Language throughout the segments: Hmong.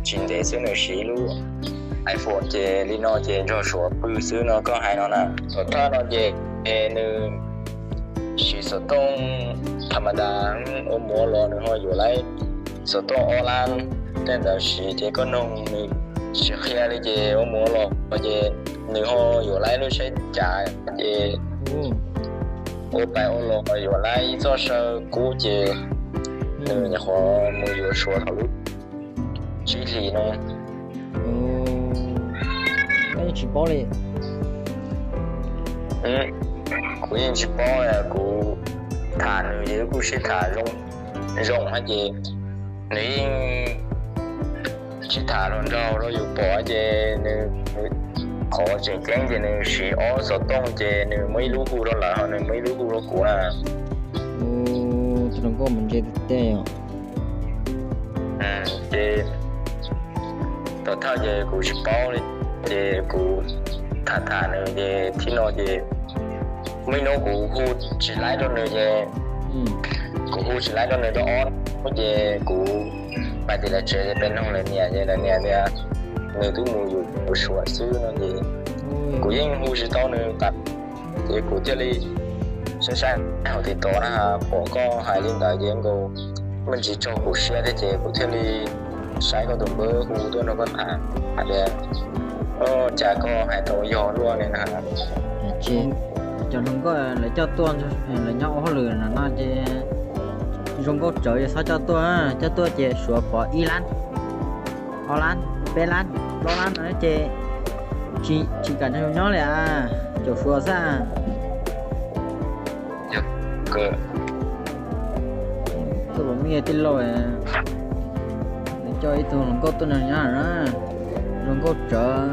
tsis ntev xwb nws siv ib lub iPhone ces li no ces nrog Suav pw xwb no koj hais no na. Tom thawj no ces nws siv xov tooj tham ma das ua muav los nws ho yuav laib xov tooj ob lab. Tej ntawd siv ces koj noog nws tsis qhia li ces ua muav los ces nws ho yuav laib lub tsheb cav ces ua pais ua los yuav laib ib txoj saw kub ces nws nyuam qhuav mus yuav Suav thaum lub tsib hlis no. Koj yeej tsis paub li. Kuv yeej tsis paub, kuv tham nws ces kuj sib tham zoo hab ces nws yeej sib tham hluas nraug rau yus pom ces nws, qhov tseem ceeb ces nws siv ob xov tooj ces nws muaj ib lub hu rau lawv ho nws muaj ib lub hu rau kuv na. Tus hluas nkauj mas ntse tiag tiag os. Ces tom thawj ces kuv tsis paub li, ces kuv tham tham nws ces thib no ces muaj ib hnub kuv hu tsis laib rau nws ces, kuv hu tsis laib rau nws rau ob hnub ces kuv pais tim lawv tsev ces peb noog lawv niam ces lawv niam tias nws twb mus yuav Suav xwb no ces kuv yeej hu tsis tau nws tas. Ces kuv thiaj li saib saib hauv TikTok na, pom koj hais li ntawd ces nkaus me ntsis raug kuv siab thiab ces kuv thiaj li saib koj tus npawb hu tuaj nrog koj tham hais tias, o, cas koj hais tau yog luaj li na. Cov hluas nkauj lawv coj tuaj, lawv nyob ua hauj lwm no no ces zoo nkauj tsawv ces txhob coj tuaj, coj tuaj ces Suav pov ib lab, ob lab, peb lab, plaub lab no ces tsis kam nrog yus nyob li, caum Suav xwb. Tuaj pom me tij laug, nws coj ib tug hluas nkauj tuaj nrog nyob na, zoo nkauj tsawv,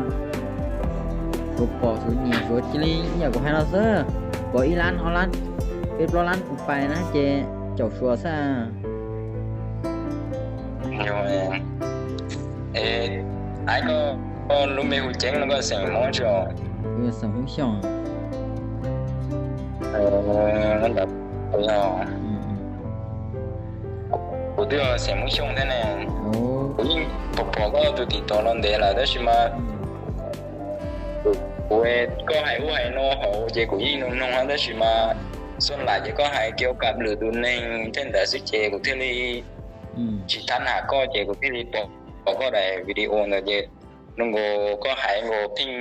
Suav pom Suav nyiam Suav cia li ib yam kuv hais no xwb, pov ib lab ob lab, peb plaub lab pais na ces caum Suav xwb. Aib, koj lub npe hu ceeb no koj xeem Hmoob tsi os? Xeem Hmoob Xyooj. Kuv twb xeem Hmoob Xyooj thiab ne. Kuv yeej pom pom koj tus TikTok los ntev lawm tab sis mas kuv, koj hais ub hais no hauv ces kuv yeej noog noog tab sis mas xoj lam ces koj hais kev ua kam lwm tus neeg tej ntawd xwb ces kuv thiaj li tsis thab ham koj ces kuv thiaj li pom koj daim video ntawd ces nkaus koj hais nkaus pheej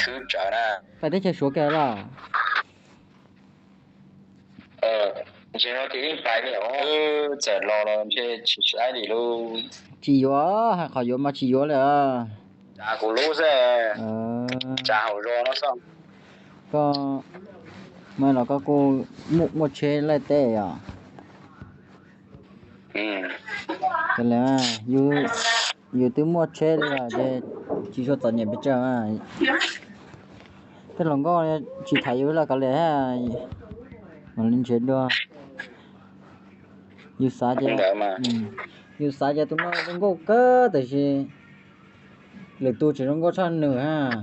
thwb tsawv na. Pais teb chaws Suav kiag los? Ntshe no ces yeej pais li os, txawm los los ntshe tsis saib li lauj. Tsis yuav, hais qhov yuav mas tsis yuav li. Tsav kuv lub xwb, tsav hauv zos no xwb. Koj, mas los koj kuj muaj tsheb laij teb yom? Yus twb muaj tsheb li lawm ces tsis tshua txom nyem pes tsawg. Tej hluas nkauj tsis tham yus lawm kav liam thiab, mam li nrhiav dua. Yus xav ces, yus xav ces tus no zoo nkauj kawg tiam sis lwm tus tseem zoo nkauj tshaj nws hab.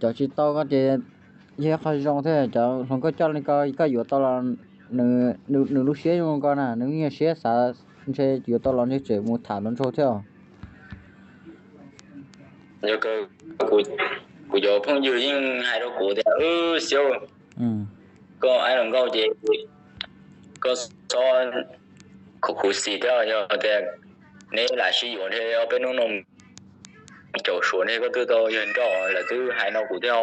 Cov tsis tau koj ces yog qhov zoo thiab, cov hluas nkauj coj li ko koj yuav tau los nws lub siab zoo ko na, nws nyiaj siab xav ntshe yuav tau los ntshe tseem mus tham hluas nraug thiab. Yog, kuv cov phooj ywg yeej hais rau kuv tias, Xiaub, koj aib hluas nkauj ces koj txhob khuv xim thiab, yog tias neb lam sib yuav ntshe ob peb hnub no caum Suav ntshe koj twb tau yawg nrauj, lawv twb hais no kuv thiab.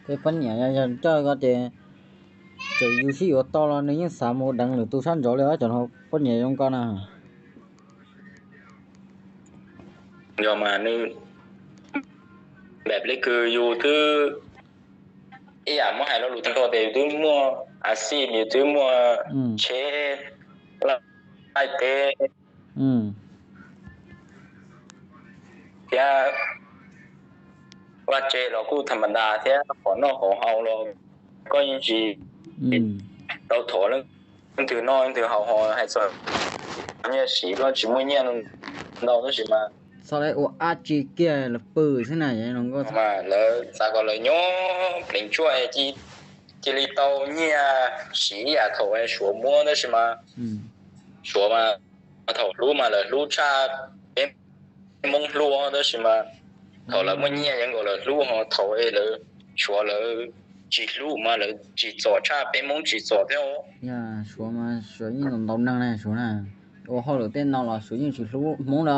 Tej poj niam yog coj ko ces txawm yus sib yuav tau los nws yeej xav mus deev lwm tus sab nraud li os, cov poj niam zoo ko na. Yog mas nws, npam li kws yus twb ib yam muab hais lo lus tag nrho tias yus twb muaj a xij, yus twb muaj tsheb, laij teb thiab vaj tse los kuj tham ma das thiab, qhov noj qhov haus los koj yeej tsis tau thov leej twg noj leej twg haus, ho hais txog nyiaj siv koj tsis muaj nyiaj ntau tab sis mas txhob ua dab tsi kiag los pw xwb na, lawv xav kom lawv nyob pleev tsuaj ci cia li tau nyiaj siv ib yam thaum suav muab tab sis mas suav mas thaum hlub mas lawv hlub tshaj peb Hmoob hlub tab sis mas thaum lawv muaj nyiaj yeej nkaus lawv hlub ho thaum lawv suav lawv tsis hlub mas lawv tsim txom tshaj peb Hmoob tsim txom thiab. Suav mas suav yeej ntau neeg na, suav na, ua hauj lwm tej no los suav yeej tsis hlub Hmoob na.